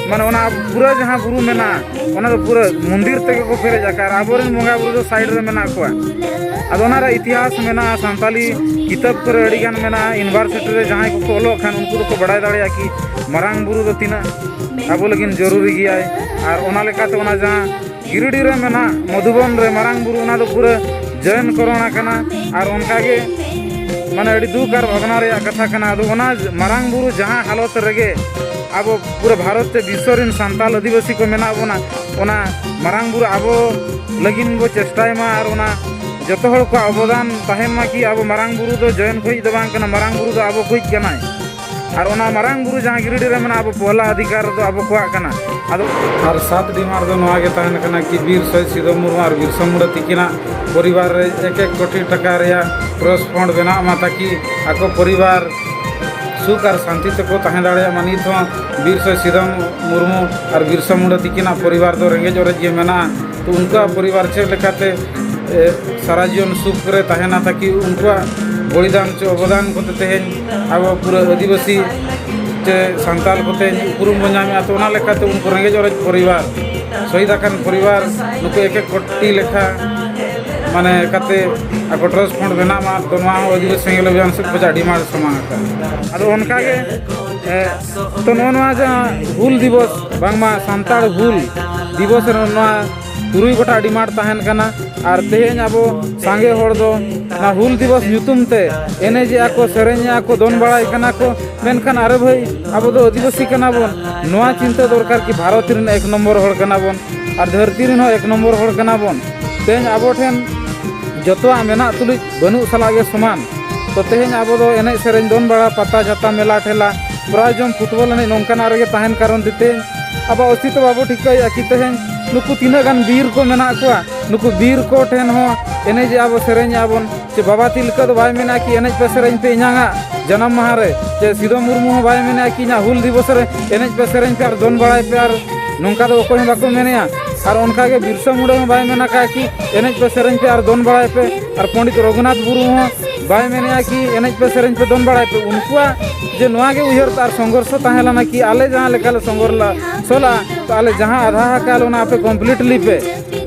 ᱢᱟᱱᱮ ᱚᱱᱟ ᱯᱩᱨᱟᱹ ᱡᱟᱦᱟᱸ ᱵᱩᱨᱩ ᱢᱮᱱᱟᱜᱼᱟ, ᱚᱱᱟ ᱫᱚ ᱯᱩᱨᱟᱹ ᱢᱚᱱᱫᱤᱨ ᱛᱮᱜᱮ ᱠᱚ ᱯᱮᱨᱮᱡ ᱟᱠᱟᱫᱼᱟ, ᱟᱨ ᱟᱵᱚᱨᱮᱱ ᱵᱚᱸᱜᱟ ᱵᱩᱨᱩ ᱫᱚ ᱥᱟᱭᱤᱰ ᱨᱮ ᱢᱮᱱᱟᱜ ᱠᱚᱣᱟ᱾ ᱟᱫᱚ ᱚᱱᱟ ᱨᱮ ᱤᱛᱤᱦᱟᱥ ᱢᱮᱱᱟᱜᱼᱟ, ᱥᱟᱱᱛᱟᱞᱤ ᱠᱤᱛᱟᱹᱵ ᱠᱚᱨᱮ ᱟᱹᱰᱤ ᱜᱟᱱ ᱢᱮᱱᱟᱜᱼᱟ᱾ ᱤᱭᱩᱱᱤᱵᱷᱟᱨᱥᱤᱴᱤ ᱨᱮ ᱡᱟᱦᱟᱸᱭ ᱠᱚᱠᱚ ᱚᱞᱚᱜ ᱠᱷᱟᱱ, ᱩᱱᱠᱩ ᱫᱚᱠᱚ ᱵᱟᱲᱟᱭ ᱫᱟᱲᱮᱭᱟᱜᱼᱟ ᱠᱤ ᱢᱟᱨᱟᱝ ᱵᱩᱨᱩ ᱫᱚ ᱛᱤᱱᱟᱹᱜ ᱟᱵᱚ ᱞᱟᱹᱜᱤᱫ ᱡᱚᱨᱩᱨᱤ ᱜᱮᱭᱟᱭ᱾ ᱟᱨ ᱚᱱᱟ ᱞᱮᱠᱟᱛᱮ ᱚᱱᱟ ᱡᱟᱦᱟᱸ ᱜᱤᱨᱤᱰᱤ ᱨᱮ ᱢᱮᱱᱟᱜ ᱢᱚᱫᱷᱩᱵᱚᱱ ᱨᱮ ᱢᱟᱨᱟᱝ ᱵᱩᱨᱩ, ᱚᱱᱟ ᱫᱚ ᱯᱩᱨᱟᱹ ᱡᱚᱭᱚᱱ ᱠᱚᱨᱚᱱ ᱟᱠᱟᱱᱟ᱾ ᱟᱨ ᱚᱱᱠᱟᱜᱮ, ᱢᱟᱱᱮ, ᱟᱹᱰᱤ ᱫᱩᱠ ᱟᱨ ᱵᱷᱟᱵᱽᱱᱟ ᱨᱮᱭᱟᱜ ᱠᱟᱛᱷᱟ ᱠᱟᱱᱟ᱾ ᱟᱫᱚ ᱚᱱᱟ ᱢᱟᱨᱟᱝ ᱵᱩᱨᱩ ᱡᱟᱦᱟᱸ ᱦᱟᱞᱚᱛ ᱨᱮᱜᱮ ᱟᱵᱚ ᱯᱩᱨᱟᱹ ᱵᱷᱟᱨᱚᱛ ᱥᱮ ᱵᱤᱥᱥᱚ ᱨᱮᱱ ᱥᱟᱱᱛᱟᱞ ᱟᱹᱫᱤᱵᱟᱹᱥᱤ ᱠᱚ ᱢᱮᱱᱟᱜ ᱵᱚᱱᱟ, ᱚᱱᱟ ᱢᱟᱨᱟᱝ ᱵᱩᱨᱩ ᱟᱵᱚ ᱞᱟᱹᱜᱤᱫ ᱵᱚ ᱪᱮᱥᱴᱟᱭ ᱢᱟ᱾ ᱟᱨ ᱚᱱᱟ ᱡᱚᱛᱚ ᱦᱚᱲ ᱠᱚᱣᱟᱜ ᱚᱵᱚᱫᱟᱱ ᱛᱟᱦᱮᱱ ᱢᱟ ᱠᱤ ᱟᱵᱚ ᱢᱟᱨᱟᱝ ᱵᱩᱨᱩ ᱫᱚ ᱡᱚᱭᱚᱱ ᱠᱚᱭᱤᱡ ᱫᱚ ᱵᱟᱝ ᱠᱟᱱᱟ, ᱢᱟᱨᱟᱝ ᱵᱩᱨᱩ ᱫᱚ ᱟᱵᱚ ᱠᱚᱭᱤᱡ ᱠᱟᱱᱟᱭ᱾ ᱟᱨ ᱚᱱᱟ ᱢᱟᱨᱟᱝ ᱵᱩᱨᱩ ᱡᱟᱦᱟᱸ ᱜᱤᱨᱤᱰᱤ ᱨᱮ ᱢᱮᱱᱟᱜᱼᱟ, ᱟᱵᱚ ᱯᱚᱦᱞᱟ ᱚᱫᱷᱤᱠᱟᱨ ᱫᱚ ᱟᱵᱚ ᱠᱚᱣᱟᱜ ᱠᱟᱱᱟ᱾ ᱟᱫᱚ ᱟᱨ ᱥᱟᱛ ᱰᱤᱢᱟᱱᱰ ᱫᱚ ᱱᱚᱣᱟ ᱜᱮ ᱛᱟᱦᱮᱱ ᱠᱟᱱᱟ ᱠᱤ ᱵᱤᱨ ᱥᱚᱦᱤᱫ ᱥᱤᱫᱩ ᱢᱩᱨᱢᱩ ᱟᱨ ᱵᱤᱨᱥᱟ ᱢᱩᱱᱰᱟ ᱛᱤᱠᱤᱱᱟᱜ ᱯᱚᱨᱤᱵᱟᱨ ᱨᱮ ᱮᱠ ᱮᱠ ᱠᱳᱴᱤ ᱴᱟᱠᱟ ᱨᱮᱭᱟᱜ ᱴᱨᱟᱥᱴ ᱯᱷᱟᱱᱰ ᱵᱮᱱᱟᱜ ᱢᱟ, ᱛᱟᱠᱤ ᱟᱠᱚ ᱯᱚᱨᱤᱵᱟᱨ ᱥᱩᱠ ᱟᱨ ᱥᱟᱱᱛᱤ ᱛᱮᱠᱚ ᱛᱟᱦᱮᱸ ᱫᱟᱲᱮᱭᱟᱜ ᱢᱟ᱾ ᱱᱤᱛ ᱦᱚᱸ ᱵᱤᱨ ᱥᱚᱦᱤᱫ ᱥᱤᱫᱩ ᱢᱩᱨᱢᱩ ᱟᱨ ᱵᱤᱨᱥᱟ ᱢᱩᱱᱰᱟ ᱛᱤᱠᱤᱱᱟᱜ ᱯᱚᱨᱤᱵᱟᱨ ᱫᱚ ᱨᱮᱸᱜᱮᱡ ᱚᱨᱮᱡ ᱜᱮ ᱢᱮᱱᱟᱜᱼᱟ᱾ ᱛᱚ ᱩᱱᱠᱩᱣᱟᱜ ᱯᱚᱨᱤᱵᱟᱨ ᱪᱮᱫ ᱞᱮᱠᱟᱛᱮ, ᱮ, ᱥᱟᱨᱟ ᱡᱤᱭᱚᱱ ᱥᱩᱠ ᱨᱮ ᱛᱟᱦᱮᱱᱟ, ᱛᱟᱠᱤ ᱩᱱᱠᱩᱣᱟᱜ ᱵᱚᱞᱤᱫᱟᱱ ᱪᱮ ᱚᱵᱚᱫᱟᱱ ᱠᱚᱛᱮ ᱛᱮᱦᱮᱧ ᱟᱵᱚ ᱯᱩᱨᱟᱹ ᱟᱹᱫᱤᱵᱟᱹᱥᱤ ᱪᱮ ᱥᱟᱱᱛᱟᱲ ᱠᱚᱛᱮ ᱩᱯᱨᱩᱢ ᱵᱚᱱ ᱧᱟᱢᱮᱫᱼᱟ᱾ ᱛᱚ ᱚᱱᱟ ᱞᱮᱠᱟᱛᱮ ᱩᱱᱠᱩ ᱨᱮᱸᱜᱮᱡ ᱚᱨᱮᱡ ᱯᱚᱨᱤᱵᱟᱨ, ᱥᱚᱦᱤᱫ ᱟᱠᱟᱱ ᱯᱚᱨᱤᱵᱟᱨ, ᱱᱩᱠᱩ ᱮᱠ ᱮᱠ ᱠᱳᱴᱤ ᱞᱮᱠᱷᱟ, ᱢᱟᱱᱮ, ᱠᱟᱛᱮ ᱟᱠᱚ ᱴᱨᱟᱥᱴ ᱯᱷᱟᱱᱰ ᱵᱮᱱᱟᱜ ᱢᱟ᱾ ᱛᱚ ᱱᱚᱣᱟ ᱦᱚᱸ ᱟᱹᱫᱤᱵᱟᱹᱥᱤ ᱥᱮᱸᱜᱮᱞ ᱚᱵᱷᱤᱭᱟᱱ ᱥᱮᱫ ᱠᱷᱚᱱᱟᱜ ᱰᱤᱢᱟᱱᱰ ᱥᱟᱢᱟᱝ ᱟᱠᱟᱱᱟ᱾ ᱟᱫᱚ ᱚᱱᱠᱟᱜᱮ, ᱮ, ᱛᱚ ᱱᱚᱜᱼᱚ ᱱᱚᱣᱟ ᱡᱟᱦᱟᱸ ᱦᱩᱞ ᱫᱤᱵᱚᱥ, ᱵᱟᱝᱢᱟ ᱥᱟᱱᱛᱟᱲ ᱦᱩᱞ ᱫᱤᱵᱚᱥ ᱨᱮ ᱱᱚᱣᱟ ᱛᱩᱨᱩᱭ ᱜᱚᱴᱟᱝ ᱰᱤᱢᱟᱱᱰ ᱛᱟᱦᱮᱱ ᱠᱟᱱᱟ᱾ ᱟᱨ ᱛᱮᱦᱮᱧ ᱟᱵᱚ ᱥᱟᱸᱜᱮ ᱦᱚᱲ ᱫᱚ ᱚᱱᱟ ᱦᱩᱞ ᱫᱤᱵᱚᱥ ᱧᱩᱛᱩᱢ ᱛᱮ ᱮᱱᱮᱡᱮᱜᱼᱟ ᱠᱚ, ᱥᱮᱨᱮᱧᱮᱜᱼᱟ ᱠᱚ, ᱫᱚᱱ ᱵᱟᱲᱟᱭ ᱠᱟᱱᱟ ᱠᱚ, ᱢᱮᱱᱠᱷᱟᱱ ᱟᱨᱮ ᱵᱷᱟᱹᱭ, ᱟᱵᱚ ᱫᱚ ᱟᱹᱫᱤᱵᱟᱹᱥᱤ ᱠᱟᱱᱟ ᱵᱚᱱ᱾ ᱱᱚᱣᱟ ᱪᱤᱱᱛᱟᱹ ᱫᱚᱨᱠᱟᱨ ᱠᱤ ᱵᱷᱟᱨᱚᱛ ᱨᱮᱱ ᱮᱠ ᱱᱚᱢᱵᱚᱨ ᱦᱚᱲ ᱠᱟᱱᱟ ᱵᱚᱱ ᱟᱨ ᱫᱷᱟᱹᱨᱛᱤ ᱨᱮᱱ ᱦᱚᱸ ᱮᱠ ᱱᱚᱢᱵᱚᱨ ᱦᱚᱲ ᱠᱟᱱᱟ ᱵᱚᱱ᱾ ᱛᱮᱦᱮᱧ ᱟᱵᱚ ᱴᱷᱮᱱ ᱡᱚᱛᱚᱣᱟᱜ ᱢᱮᱱᱟᱜ ᱛᱩᱞᱩᱡ ᱵᱟᱹᱱᱩᱜ ᱥᱟᱞᱟᱜ ᱜᱮ ᱥᱚᱢᱟᱱ᱾ ᱛᱚ ᱛᱮᱦᱮᱧ ᱟᱵᱚ ᱫᱚ ᱮᱱᱮᱡ ᱥᱮᱨᱮᱧ, ᱫᱚᱱ ᱵᱟᱲᱟ, ᱯᱟᱛᱟ ᱪᱷᱟᱛᱟ, ᱢᱮᱞᱟ ᱴᱷᱮᱞᱟ, ᱯᱨᱟᱭ ᱡᱚᱢ, ᱯᱷᱩᱴᱵᱚᱞ ᱮᱱᱮᱡ, ᱱᱚᱝᱠᱟᱱᱟᱜ ᱨᱮᱜᱮ ᱛᱟᱦᱮᱱ ᱠᱟᱨᱚᱱ ᱛᱮ ᱛᱮᱦᱮᱧ ᱟᱵᱚᱣᱟᱜ ᱚᱥᱛᱤᱛᱛᱚ ᱵᱟᱵᱚ ᱴᱷᱤᱠᱟᱹᱭᱮᱫᱼᱟ ᱠᱤ ᱛᱮᱦᱮᱧ ᱱᱩᱠᱩ ᱛᱤᱱᱟᱹᱜ ᱜᱟᱱ ᱵᱤᱨ ᱠᱚ ᱢᱮᱱᱟᱜ ᱠᱚᱣᱟ, ᱱᱩᱠᱩ ᱵᱤᱨ ᱠᱚ ᱴᱷᱮᱱ ᱦᱚᱸ ᱮᱱᱮᱡᱮᱜᱼᱟ ᱵᱚ, ᱥᱮᱨᱮᱧᱮᱜᱼᱟ ᱵᱚᱱ᱾ ᱪᱮ ᱵᱟᱵᱟ ᱛᱤᱞᱠᱟᱹ ᱫᱚ ᱵᱟᱭ ᱢᱮᱱᱟ ᱠᱤ ᱮᱱᱮᱡ ᱯᱮ ᱥᱮᱨᱮᱧ ᱯᱮ ᱤᱧᱟᱹᱝᱟᱜ ᱡᱟᱱᱟᱢ ᱢᱟᱦᱟ ᱨᱮ, ᱪᱮ ᱥᱤᱫᱩ ᱢᱩᱨᱢᱩ ᱦᱚᱸ ᱵᱟᱭ ᱢᱮᱱᱟ ᱠᱤ ᱤᱧᱟᱹᱜ ᱦᱩᱞ ᱫᱤᱵᱚᱥ ᱨᱮ ᱮᱱᱮᱡ ᱯᱮ ᱥᱮᱨᱮᱧ ᱯᱮ ᱟᱨ ᱫᱚᱱ ᱵᱟᱲᱟᱭ ᱯᱮ ᱟᱨ ᱱᱚᱝᱠᱟ ᱫᱚ ᱚᱠᱚᱭ ᱦᱚᱸ ᱵᱟᱠᱚ ᱢᱮᱱᱮᱜᱼᱟ᱾ ᱟᱨ ᱚᱱᱠᱟᱜᱮ ᱵᱤᱨᱥᱟ ᱢᱩᱱᱰᱟ ᱦᱚᱸ ᱵᱟᱭ ᱢᱮᱱ ᱟᱠᱟᱫᱼᱟ ᱠᱤ ᱮᱱᱮᱡ ᱯᱮ ᱥᱮᱨᱮᱧ ᱯᱮ ᱟᱨ ᱫᱚᱱ ᱵᱟᱲᱟᱭ ᱯᱮ᱾ ᱟᱨ ᱯᱚᱸᱰᱤᱛ ᱨᱚᱜᱷᱩᱱᱟᱛᱷ ᱢᱩᱨᱢᱩ ᱦᱚᱸ ᱵᱟᱭ ᱢᱮᱱᱮᱜᱼᱟ ᱠᱤ ᱮᱱᱮᱡ ᱯᱮ, ᱥᱮᱨᱮᱧ ᱯᱮ, ᱫᱚᱱ ᱵᱟᱲᱟᱭ ᱯᱮ᱾ ᱩᱱᱠᱩᱣᱟᱜ ᱡᱮ ᱱᱚᱣᱟ ᱜᱮ ᱩᱭᱦᱟᱹᱨ ᱟᱨ ᱥᱚᱝᱜᱷᱚᱨᱥᱚ ᱛᱟᱦᱮᱸ ᱞᱮᱱᱟ ᱠᱤ ᱟᱞᱮ ᱡᱟᱦᱟᱸ ᱞᱮᱠᱟ ᱞᱮ ᱥᱚᱝᱜᱷᱚᱨᱥᱚ ᱞᱮᱫᱼᱟ, ᱛᱚ ᱟᱞᱮ ᱡᱟᱦᱟᱸ ᱟᱫᱷᱟ ᱟᱠᱟᱫ ᱞᱮ ᱚᱱᱟ ᱟᱯᱮ ᱠᱚᱢᱯᱞᱤᱴᱞᱤ ᱯᱮ᱾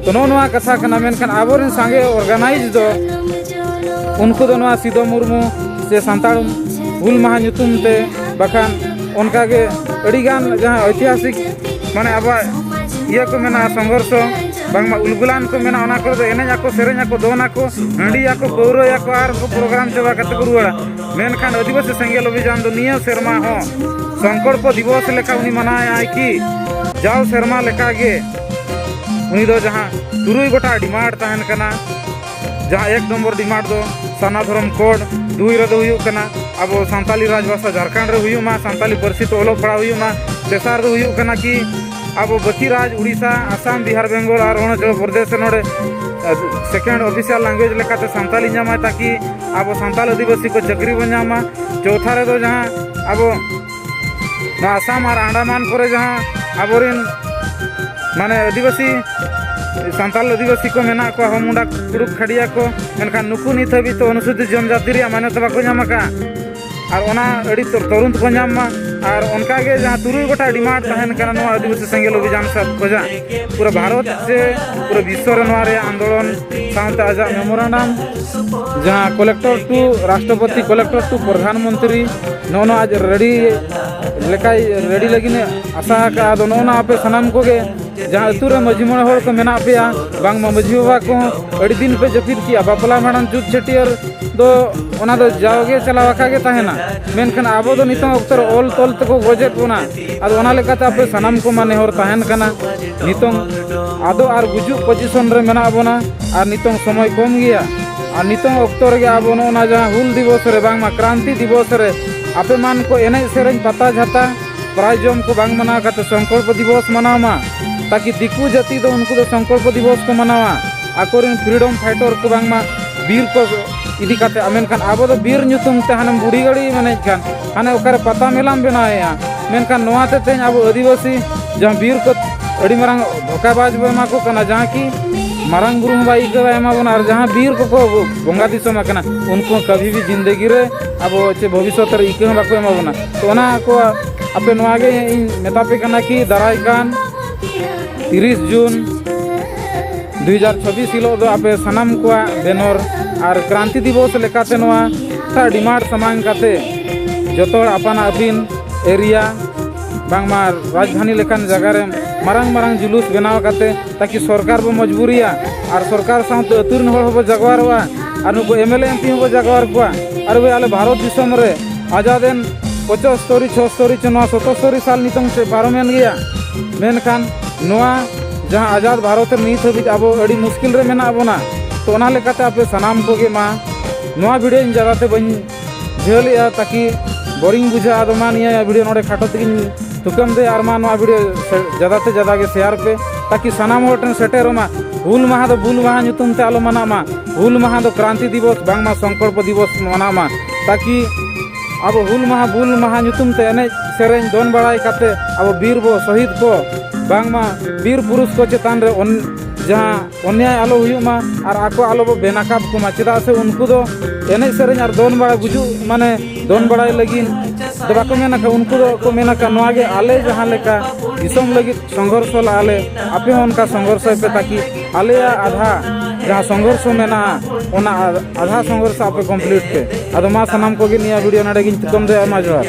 ᱛᱚ ᱱᱚᱜᱼᱚ ᱱᱚᱣᱟ ᱠᱟᱛᱷᱟ ᱠᱟᱱᱟ᱾ ᱢᱮᱱᱠᱷᱟᱱ ᱟᱵᱚᱨᱮᱱ ᱥᱟᱸᱜᱮ ᱚᱨᱜᱟᱱᱟᱭᱤᱡᱽ ᱫᱚ ᱩᱱᱠᱩ ᱫᱚ ᱱᱚᱣᱟ ᱥᱤᱫᱚ ᱢᱩᱨᱢᱩ ᱥᱮ ᱥᱟᱱᱛᱟᱲ ᱦᱩᱞ ᱢᱟᱦᱟ ᱧᱩᱛᱩᱢ ᱛᱮ, ᱵᱟᱠᱷᱟᱱ ᱚᱱᱠᱟᱜᱮ ᱟᱹᱰᱤᱜᱟᱱ ᱡᱟᱦᱟᱸ ᱳᱭᱛᱤᱦᱟᱥᱤᱠ, ᱢᱟᱱᱮ ᱟᱵᱚᱣᱟᱜ ᱤᱭᱟᱹ ᱠᱚ ᱢᱮᱱᱟᱜᱼᱟ, ᱥᱚᱝᱜᱷᱚᱨᱥᱚ, ᱵᱟᱝᱢᱟ ᱩᱞᱜᱩᱞᱟᱱ ᱠᱚ ᱢᱮᱱᱟᱜᱼᱟ, ᱚᱱᱟ ᱠᱚᱨᱮ ᱫᱚ ᱮᱱᱮᱡ ᱟᱠᱚ, ᱥᱮᱨᱮᱧ ᱟᱠᱚ, ᱫᱚᱱ ᱟᱠᱚ, ᱦᱟᱺᱰᱤ ᱟᱠᱚ, ᱯᱟᱹᱣᱨᱟᱹᱭᱟᱠᱚ ᱟᱨ ᱠᱚ ᱯᱨᱳᱜᱨᱟᱢ ᱪᱟᱵᱟ ᱠᱟᱛᱮ ᱠᱚ ᱨᱩᱣᱟᱹᱲᱟ᱾ ᱢᱮᱱᱠᱷᱟᱱ ᱟᱹᱫᱤᱵᱟᱹᱥᱤ ᱥᱮᱸᱜᱮᱞ ᱚᱵᱷᱤᱡᱟᱱ ᱫᱚ ᱱᱤᱭᱟᱹ ᱥᱮᱨᱢᱟ ᱦᱚᱸ ᱥᱚᱝᱠᱚᱞᱯᱚ ᱫᱤᱵᱚᱥ ᱞᱮᱠᱟ ᱩᱱᱤ ᱢᱟᱱᱟᱣᱮᱫᱼᱟᱭ ᱠᱤ ᱡᱟᱣ ᱥᱮᱨᱢᱟ ᱞᱮᱠᱟᱜᱮ ᱩᱱᱤ ᱫᱚ ᱡᱟᱦᱟᱸ ᱛᱩᱨᱩᱭ ᱜᱚᱴᱟ ᱰᱤᱢᱟᱱᱰ ᱛᱟᱦᱮᱱ ᱠᱟᱱᱟ, ᱡᱟᱦᱟᱸ ᱮᱠ ᱱᱚᱢᱵᱚᱨ ᱰᱤᱢᱟᱱᱰ ᱫᱚ ᱥᱟᱨᱱᱟ ᱫᱷᱚᱨᱚᱢ ᱠᱳᱰ, ᱫᱩᱭ ᱨᱮᱫᱚ ᱦᱩᱭᱩᱜ ᱠᱟᱱᱟ ᱟᱵᱚ ᱥᱟᱱᱛᱟᱞᱤ ᱨᱟᱡᱽᱵᱷᱟᱥᱟ ᱡᱷᱟᱲᱠᱷᱚᱸᱰ ᱨᱮ ᱦᱩᱭᱩᱜ ᱢᱟ, ᱥᱟᱱᱛᱟᱞᱤ ᱯᱟᱹᱨᱥᱤ ᱛᱮ ᱚᱞᱚᱜ ᱯᱟᱲᱦᱟᱣ ᱦᱩᱭᱩᱜ ᱢᱟ᱾ ᱛᱮᱥᱟᱨ ᱫᱚ ᱦᱩᱭᱩᱜ ᱠᱟᱱᱟ ᱠᱤ ᱟᱵᱚ ᱵᱟᱹᱠᱤ ᱨᱟᱡᱽ, ᱩᱲᱤᱥᱥᱟ, ᱟᱥᱟᱢ, ᱵᱤᱦᱟᱨ, ᱵᱮᱝᱜᱚᱞ ᱟᱨ ᱚᱨᱩᱱᱟᱪᱚᱞ ᱯᱨᱚᱫᱮᱥ ᱨᱮ ᱱᱚᱰᱮ ᱥᱮᱠᱮᱱᱰ ᱚᱯᱷᱤᱥᱤᱭᱟᱞ ᱞᱮᱝᱜᱩᱭᱮᱡᱽ ᱞᱮᱠᱟᱛᱮ ᱥᱟᱱᱛᱟᱞᱤ ᱧᱟᱢᱟᱭ, ᱛᱟᱠᱤ ᱟᱵᱚ ᱥᱟᱱᱛᱟᱞ ᱟᱹᱫᱤᱵᱟᱹᱥᱤ ᱠᱚ ᱪᱟᱹᱠᱨᱤ ᱵᱚᱱ ᱧᱟᱢ ᱢᱟ᱾ ᱪᱳᱛᱷᱟ ᱨᱮᱫᱚ ᱡᱟᱦᱟᱸ ᱟᱵᱚ ᱱᱚᱣᱟ ᱟᱥᱟᱢ ᱟᱨ ᱟᱱᱰᱟᱢᱟᱱ ᱠᱚᱨᱮ ᱡᱟᱦᱟᱸ ᱟᱵᱚᱨᱮᱱ ᱢᱟᱱᱮ ᱟᱹᱫᱤᱵᱟᱹᱥᱤ ᱥᱟᱱᱛᱟᱞ ᱟᱹᱫᱤᱵᱟᱹᱥᱤ ᱠᱚ ᱢᱮᱱᱟᱜ ᱠᱚᱣᱟ, ᱦᱚᱢᱩᱱᱰᱟ, ᱠᱩᱲᱩᱠ, ᱠᱷᱟᱰᱤᱭᱟ ᱠᱚ, ᱢᱮᱱᱠᱷᱟᱱ ᱱᱩᱠᱩ ᱱᱤᱛ ᱦᱟᱹᱵᱤᱡ ᱛᱮ ᱚᱱᱩᱥᱩᱪᱤᱛ ᱡᱚᱱᱡᱟᱛᱤ ᱨᱮᱭᱟᱜ ᱢᱟᱱᱭᱚᱛᱟ ᱵᱟᱠᱚ ᱧᱟᱢ ᱟᱠᱟᱫᱼᱟ᱾ ᱟᱨ ᱚᱱᱟ ᱟᱹᱰᱤ ᱛᱚ-, ᱛᱩᱨᱩᱱᱛ ᱠᱚ ᱧᱟᱢ ᱢᱟ᱾ ᱟᱨ ᱚᱱᱠᱟᱜᱮ ᱡᱟᱦᱟᱸ ᱛᱩᱨᱩᱭ ᱜᱚᱴᱟᱝ ᱰᱤᱢᱟᱱᱰ ᱛᱟᱦᱮᱱ ᱠᱟᱱᱟ ᱱᱚᱣᱟ ᱟᱹᱫᱤᱵᱟᱹᱥᱤ ᱥᱮᱸᱜᱮᱞ ᱚᱵᱷᱤᱡᱟᱱ ᱥᱟᱵ ᱠᱷᱚᱡᱟᱜ, ᱯᱩᱨᱟᱹ ᱵᱷᱟᱨᱚᱛ ᱥᱮ ᱯᱩᱨᱟᱹ ᱵᱤᱥᱥᱚ ᱨᱮ ᱱᱚᱣᱟ ᱨᱮᱭᱟᱜ ᱟᱱᱫᱳᱞᱚᱱ ᱥᱟᱶᱛᱮ ᱟᱡᱟᱜ ᱢᱮᱢᱳᱨᱟᱱᱰᱟᱢ ᱡᱟᱦᱟᱸ ᱠᱚᱞᱮᱠᱴᱚᱨ ᱴᱩ ᱨᱟᱥᱴᱨᱚᱯᱚᱛᱤ, ᱠᱚᱞᱮᱠᱴᱚᱨ ᱴᱩ ᱯᱨᱚᱫᱷᱟᱱ ᱢᱚᱱᱛᱨᱤ, ᱱᱚᱜᱼᱚ ᱱᱚᱣᱟ ᱟᱡ ᱨᱮᱰᱤ ᱞᱮᱠᱟᱭ ᱨᱮᱰᱤ ᱞᱟᱹᱜᱤᱫ ᱮ ᱟᱥᱟ ᱟᱠᱟᱫᱼᱟ᱾ ᱟᱫᱚ ᱱᱚᱜᱼᱚ ᱱᱚᱣᱟ ᱟᱯᱮ ᱥᱟᱱᱟᱢ ᱠᱚᱜᱮ ᱡᱟᱦᱟᱸ ᱟᱹᱛᱩ ᱨᱮ ᱢᱟᱹᱡᱷᱤ ᱢᱚᱬᱮ ᱦᱚᱲ ᱠᱚ ᱢᱮᱱᱟᱜ ᱯᱮᱭᱟ, ᱵᱟᱝᱢᱟ ᱢᱟᱹᱡᱷᱤ ᱵᱟᱵᱟ ᱠᱚᱦᱚᱸ ᱟᱹᱰᱤ ᱫᱤᱱ ᱯᱮ ᱡᱟᱹᱯᱤᱫ ᱠᱮᱜᱼᱟ᱾ ᱵᱟᱯᱞᱟ ᱵᱷᱟᱸᱰᱟᱱ ᱪᱷᱩᱛ ᱪᱷᱟᱹᱴᱭᱟᱹᱨ ᱫᱚ ᱚᱱᱟ ᱫᱚ ᱡᱟᱣᱜᱮ ᱪᱟᱞᱟᱣ ᱟᱠᱟ ᱜᱮ ᱛᱟᱦᱮᱱᱟ, ᱢᱮᱱᱠᱷᱟᱱ ᱟᱵᱚ ᱫᱚ ᱱᱤᱛᱚᱝ ᱚᱠᱛᱚ ᱨᱮ ᱚᱞ ᱛᱚᱞ ᱛᱮᱠᱚ ᱜᱚᱡᱮᱫ ᱵᱚᱱᱟ᱾ ᱟᱫᱚ ᱚᱱᱟ ᱞᱮᱠᱟᱛᱮ ᱟᱯᱮ ᱥᱟᱱᱟᱢ ᱠᱚᱢᱟ ᱱᱮᱦᱚᱨ ᱛᱟᱦᱮᱱ ᱠᱟᱱᱟ, ᱱᱤᱛᱚᱝ ᱟᱫᱚ ᱟᱨ ᱜᱩᱡᱩᱜ ᱯᱚᱡᱤᱥᱚᱱ ᱨᱮ ᱢᱮᱱᱟᱜ ᱵᱚᱱᱟ ᱟᱨ ᱱᱤᱛᱚᱝ ᱥᱚᱢᱚᱭ ᱠᱚᱢ ᱜᱮᱭᱟ᱾ ᱟᱨ ᱱᱤᱛᱚᱝ ᱚᱠᱛᱚ ᱨᱮᱜᱮ ᱟᱵᱚ ᱱᱚᱜᱼᱚ ᱱᱟ ᱡᱟᱦᱟᱸ ᱦᱩᱞ ᱫᱤᱵᱚᱥ ᱨᱮ ᱵᱟᱝᱢᱟ ᱠᱨᱟᱱᱛᱤ ᱫᱤᱵᱚᱥ ᱨᱮ ᱟᱯᱮ ᱢᱟᱱ ᱠᱚ ᱮᱱᱮᱡ ᱥᱮᱨᱮᱧ, ᱯᱟᱛᱟ ᱡᱷᱟᱛᱟ, ᱯᱨᱟᱭ ᱡᱚᱢ ᱠᱚ ᱵᱟᱝ ᱢᱟᱱᱟᱣ ᱠᱟᱛᱮ ᱥᱚᱝᱠᱚᱞᱯᱚ ᱫᱤᱵᱚᱥ ᱢᱟᱱᱟᱣ ᱢᱟ, ᱛᱟᱠᱤ ᱫᱤᱠᱩ ᱡᱟᱹᱛᱤ ᱫᱚ ᱩᱱᱠᱩ ᱫᱚ ᱥᱚᱝᱠᱚᱞᱯᱚ ᱫᱤᱵᱚᱥ ᱠᱚ ᱢᱟᱱᱟᱣᱟ, ᱟᱠᱚᱨᱮᱱ ᱯᱷᱨᱤᱰᱚᱢ ᱯᱷᱟᱭᱴᱚᱨ ᱠᱚ ᱵᱟᱝᱢᱟ ᱵᱤᱨ ᱠᱚ ᱤᱫᱤ ᱠᱟᱛᱮ᱾ ᱢᱮᱱᱠᱷᱟᱱ ᱟᱵᱚ ᱫᱚ ᱵᱤᱨ ᱧᱩᱛᱩᱢ ᱛᱮ ᱦᱟᱱᱮᱢ ᱵᱩᱰᱷᱤ ᱜᱟᱹᱲᱤ ᱮᱱᱮᱡ ᱠᱟᱱ, ᱦᱟᱱᱮ ᱚᱠᱟᱨᱮ ᱯᱟᱛᱟ ᱢᱮᱞᱟᱢ ᱵᱮᱱᱟᱣᱮᱫᱼᱟ, ᱢᱮᱱᱠᱷᱟᱱ ᱱᱚᱣᱟ ᱛᱮ ᱛᱮᱦᱮᱧ ᱟᱵᱚ ᱟᱹᱫᱤᱵᱟᱹᱥᱤ ᱡᱟᱦᱟᱸ ᱵᱤᱨ ᱠᱚ ᱟᱹᱰᱤ ᱢᱟᱨᱟᱝ ᱫᱷᱳᱠᱟᱵᱟᱡᱽ ᱵᱚ ᱮᱢᱟ ᱠᱚ ᱠᱟᱱᱟ, ᱡᱟᱦᱟᱸ ᱠᱤ ᱢᱟᱨᱟᱝ ᱵᱩᱨᱩ ᱦᱚᱸ ᱵᱟᱭ ᱤᱠᱟᱹ ᱵᱟᱭ ᱮᱢᱟ ᱵᱚᱱᱟ, ᱟᱨ ᱡᱟᱦᱟᱸ ᱵᱤᱨ ᱠᱚᱠᱚ ᱵᱚᱸᱜᱟ ᱫᱤᱥᱚᱢ ᱟᱠᱟᱱᱟ, ᱩᱱᱠᱩ ᱦᱚᱸ ᱠᱟᱵᱷᱤ ᱵᱷᱤ ᱡᱤᱱᱫᱮᱜᱤ ᱨᱮ ᱟᱵᱚ ᱪᱮ ᱵᱷᱚᱵᱤᱥᱥᱚᱛ ᱨᱮ ᱤᱠᱟᱹ ᱦᱚᱸ ᱵᱟᱠᱚ ᱮᱢᱟ ᱵᱚᱱᱟ᱾ ᱛᱚ, ᱚᱱᱟ ᱠᱚ ᱟᱯᱮ ᱱᱚᱣᱟ ᱜᱮ ᱤᱧ ᱢᱮᱛᱟ ᱯᱮ ᱠᱟᱱᱟ ᱠᱤ ᱫᱟᱨᱟᱭ ᱠᱟᱱ ᱛᱤᱨᱤᱥ ᱡᱩᱱ ᱫᱩ ᱦᱟᱡᱟᱨ ᱪᱷᱚᱵᱵᱤᱥ ᱦᱤᱞᱳᱜ ᱫᱚ ᱟᱯᱮ ᱥᱟᱱᱟᱢ ᱠᱚᱣᱟᱜ ᱵᱮᱱᱚᱨ ᱟᱨ ᱠᱨᱟᱱᱛᱤ ᱫᱤᱵᱚᱥ ᱞᱮᱠᱟᱛᱮ ᱱᱚᱣᱟ ᱰᱤᱢᱟᱱᱰ ᱥᱟᱢᱟᱝ ᱠᱟᱛᱮ ᱡᱚᱛᱚ ᱦᱚᱲ ᱟᱯᱟᱱ ᱟᱹᱯᱤᱱ ᱮᱨᱤᱭᱟ, ᱵᱟᱝᱢᱟ ᱨᱟᱡᱽᱫᱷᱟᱱᱤ ᱞᱮᱠᱟᱱ ᱡᱟᱭᱜᱟ ᱨᱮ ᱢᱟᱨᱟᱝ ᱢᱟᱨᱟᱝ ᱡᱩᱞᱩᱥ ᱵᱮᱱᱟᱣ ᱠᱟᱛᱮ, ᱛᱟᱠᱤ ᱥᱚᱨᱠᱟᱨ ᱵᱚ ᱢᱚᱡᱽᱵᱩᱨᱤᱭᱟ ᱟᱨ ᱥᱚᱨᱠᱟᱨ ᱥᱟᱶᱛᱮ ᱟᱹᱛᱩ ᱨᱮᱱ ᱦᱚᱲ ᱦᱚᱸᱵᱚ ᱡᱟᱜᱣᱟᱨᱚᱜᱼᱟ ᱟᱨ ᱱᱩᱠᱩ M L A M P ᱦᱚᱸᱵᱚ ᱡᱟᱜᱣᱟᱨ ᱠᱚᱣᱟ᱾ ᱟᱨ ᱵᱷᱟᱹᱭ, ᱟᱞᱮ ᱵᱷᱟᱨᱚᱛ ᱫᱤᱥᱚᱢ ᱨᱮ ᱟᱡᱟᱫ ᱮᱱ ᱯᱚᱸᱪᱟᱥᱛᱚᱨᱤ, ᱪᱷᱚᱥᱛᱚᱨᱤ ᱪᱚ ᱱᱚᱣᱟ ᱥᱚᱛᱚᱥᱛᱚᱨᱤ ᱥᱟᱞ ᱱᱤᱛᱚᱝ ᱥᱮ ᱯᱟᱨᱚᱢᱮᱱ ᱜᱮᱭᱟ, ᱢᱮᱱᱠᱷᱟᱱ ᱱᱚᱣᱟ ᱡᱟᱦᱟᱸ ᱟᱡᱟᱫ ᱵᱷᱟᱨᱚᱛ ᱨᱮ ᱱᱤᱛ ᱦᱟᱹᱵᱤᱡ ᱟᱵᱚ ᱟᱹᱰᱤ ᱢᱩᱥᱠᱤᱞ ᱨᱮ ᱢᱮᱱᱟᱜ ᱵᱚᱱᱟ᱾ ᱛᱚ, ᱚᱱᱟ ᱞᱮᱠᱟᱛᱮ ᱟᱯᱮ ᱥᱟᱱᱟᱢ ᱠᱚᱜᱮ ᱢᱟ ᱱᱚᱣᱟ ᱵᱷᱤᱰᱤᱭᱳ ᱤᱧ ᱡᱟᱫᱟ ᱛᱮ ᱵᱟᱹᱧ ᱡᱷᱟᱹᱞᱮᱜᱼᱟ, ᱛᱟᱠᱤ ᱵᱳᱨᱤᱝ ᱵᱩᱡᱷᱟᱹᱜᱼᱟ᱾ ᱟᱫᱚ ᱢᱟ ᱱᱤᱭᱟᱹ ᱵᱷᱤᱰᱤᱭᱳ ᱱᱚᱰᱮ ᱠᱷᱟᱴᱚ ᱛᱮᱜᱮᱧ ᱛᱷᱩᱠᱟᱹᱢ ᱫᱟᱹᱭ, ᱟᱨ ᱢᱟ ᱱᱚᱣᱟ ᱵᱷᱤᱰᱤᱭᱳ ᱥᱮ-, ᱡᱟᱫᱟ ᱛᱮ ᱡᱟᱫᱟ ᱜᱮ ᱥᱮᱭᱟᱨ ᱯᱮ, ᱛᱟᱠᱤ ᱥᱟᱱᱟᱢ ᱦᱚᱲ ᱴᱷᱮᱱ ᱥᱮᱴᱮᱨᱚᱜ ᱢᱟ᱾ ᱦᱩᱞ ᱢᱟᱦᱟ ᱫᱚ ᱵᱩᱞ ᱢᱟᱦᱟ ᱧᱩᱛᱩᱢ ᱛᱮ ᱟᱞᱚ ᱢᱟᱱᱟᱜ ᱢᱟ, ᱦᱩᱞ ᱢᱟᱦᱟ ᱫᱚ ᱠᱨᱟᱱᱛᱤ ᱫᱤᱵᱚᱥ ᱵᱟᱝᱢᱟ ᱥᱚᱝᱠᱚᱞᱯᱚ ᱫᱤᱵᱚᱥ ᱢᱟᱱᱟᱜ ᱢᱟ, ᱛᱟᱠᱤ ᱟᱵᱚ ᱦᱩᱞ ᱢᱟᱦᱟ ᱵᱩᱞ ᱢᱟᱦᱟ ᱧᱩᱛᱩᱢ ᱛᱮ ᱮᱱᱮᱡ ᱥᱮᱨᱮᱧ ᱫᱚᱱ ᱵᱟᱲᱟᱭ ᱠᱟᱛᱮ ᱟᱵᱚ ᱵᱤᱨ ᱵᱚ ᱥᱚᱦᱤᱫ ᱠᱚ ᱵᱟᱝᱢᱟ ᱵᱤᱨ ᱯᱩᱨᱩᱥ ᱠᱚ ᱪᱮᱛᱟᱱ ᱨᱮ ᱚᱱ-, ᱡᱟᱦᱟᱸ ᱚᱱᱱᱭᱟᱭ ᱟᱞᱚ ᱦᱩᱭᱩᱜ ᱢᱟ ᱟᱨ ᱟᱠᱚ ᱟᱞᱚ ᱵᱚ ᱵᱮᱱᱟᱠᱟᱵ ᱠᱚᱢᱟ, ᱪᱮᱫᱟᱜ ᱥᱮ ᱩᱱᱠᱩ ᱫᱚ ᱮᱱᱮᱡ ᱥᱮᱨᱮᱧ ᱟᱨ ᱫᱚᱱ ᱵᱟᱲᱟ ᱜᱩᱡᱩᱜ ᱢᱟᱱᱮ ᱫᱚᱱ ᱵᱟᱲᱟᱭ ᱞᱟᱹᱜᱤᱫ ᱫᱚ ᱵᱟᱠᱚ ᱢᱮᱱ ᱟᱠᱟᱫ, ᱩᱱᱠᱩ ᱫᱚ ᱠᱚ ᱢᱮᱱ ᱟᱠᱟᱫ ᱱᱚᱣᱟ ᱜᱮ ᱟᱞᱮ ᱡᱟᱦᱟᱸ ᱞᱮᱠᱟ ᱫᱤᱥᱚᱢ ᱞᱟᱹᱜᱤᱫ ᱥᱚᱝᱜᱷᱚᱨᱥᱚ ᱞᱟᱜᱼᱟ ᱞᱮ, ᱟᱯᱮ ᱦᱚᱸ ᱚᱱᱠᱟ ᱥᱚᱝᱜᱷᱚᱨᱥᱚᱭ ᱯᱮ ᱛᱟᱠᱤ ᱟᱞᱮᱭᱟᱜ ᱟᱫᱷᱟ ᱡᱟᱦᱟᱸ ᱥᱚᱝᱜᱷᱚᱨᱥᱚ ᱢᱮᱱᱟᱜᱼᱟ ᱚᱱᱟ ᱟᱫᱷᱟ ᱥᱚᱝᱜᱷᱚᱨᱥᱚ ᱟᱯᱮ ᱠᱚᱢᱯᱞᱤᱴ ᱯᱮ᱾ ᱟᱫᱚ ᱢᱟ ᱥᱟᱱᱟᱢ ᱠᱚᱜᱮ ᱱᱤᱭᱟᱹ ᱵᱷᱤᱰᱤᱭᱳ ᱱᱚᱰᱮ ᱜᱤᱧ ᱛᱷᱩᱠᱟᱹᱢ ᱫᱟᱭᱟ, ᱢᱟ ᱡᱚᱦᱟᱨ᱾